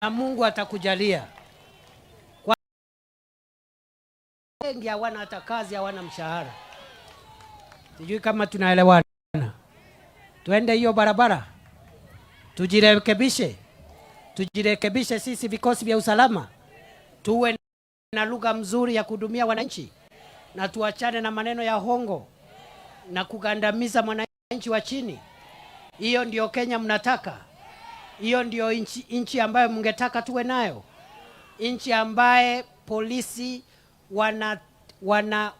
Na Mungu atakujalia. Kwa wengi hawana hata kazi, hawana mshahara. Sijui kama tunaelewana. Tuende hiyo barabara, tujirekebishe, tujirekebishe sisi vikosi vya usalama, tuwe na lugha mzuri ya kuhudumia wananchi, na tuachane na maneno ya hongo na kugandamiza mwananchi wa chini. Hiyo ndio Kenya mnataka? Hiyo ndio nchi ambayo mngetaka tuwe nayo? Nchi ambaye polisi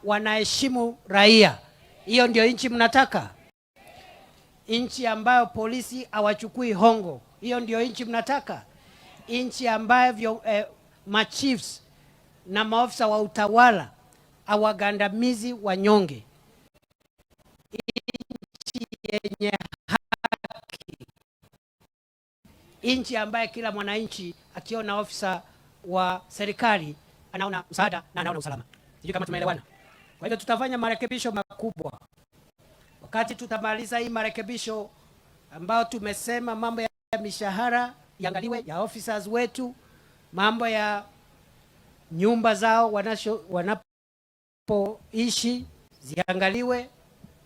wanaheshimu raia. Hiyo ndio nchi mnataka? Nchi ambayo polisi hawachukui hongo. Hiyo ndio nchi mnataka? Nchi ambayo machiefs na maofisa wa utawala hawagandamizi wanyonge. Nchi yenye haki, nchi ambaye kila mwananchi akiona ofisa wa serikali anaona msaada na anaona usalama. Sijui kama tumeelewana. Kwa hivyo tutafanya marekebisho makubwa. Wakati tutamaliza hii marekebisho ambayo tumesema mambo ya mishahara iangaliwe ya officers wetu, mambo ya nyumba zao wanapoishi ziangaliwe.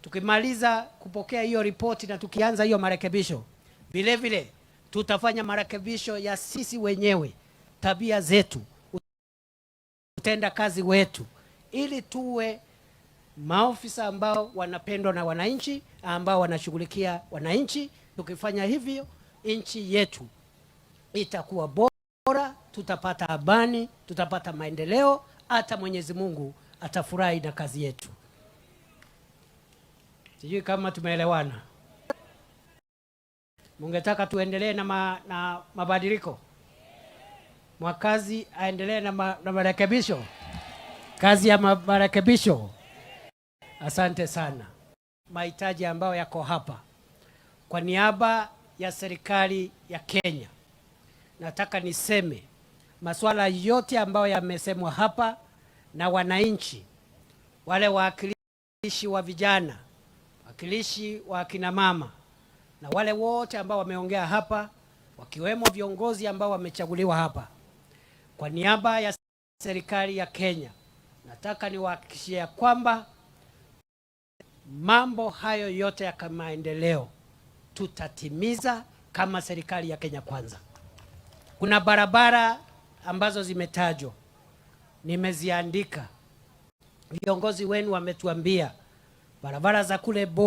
Tukimaliza kupokea hiyo ripoti na tukianza hiyo marekebisho, vile vile tutafanya marekebisho ya sisi wenyewe, tabia zetu, utenda kazi wetu, ili tuwe maofisa ambao wanapendwa na wananchi, ambao wanashughulikia wananchi. Tukifanya hivyo, nchi yetu itakuwa bora, tutapata amani, tutapata maendeleo, hata Mwenyezi Mungu atafurahi na kazi yetu. Sijui kama tumeelewana. Mungetaka tuendelee na mabadiliko? Mwakazi aendelee na marekebisho, kazi ya marekebisho. Asante sana. Mahitaji ambayo yako hapa, kwa niaba ya serikali ya Kenya, nataka niseme masuala yote ambayo yamesemwa hapa na wananchi, wale wawakilishi wa vijana, wakilishi wa akina mama na wale wote ambao wameongea hapa, wakiwemo viongozi ambao wamechaguliwa hapa, kwa niaba ya serikali ya Kenya, nataka niwahakikishie ya kwamba mambo hayo yote ya maendeleo tutatimiza kama serikali ya Kenya Kwanza. Kuna barabara ambazo zimetajwa, nimeziandika, viongozi wenu wametuambia barabara za kule Bo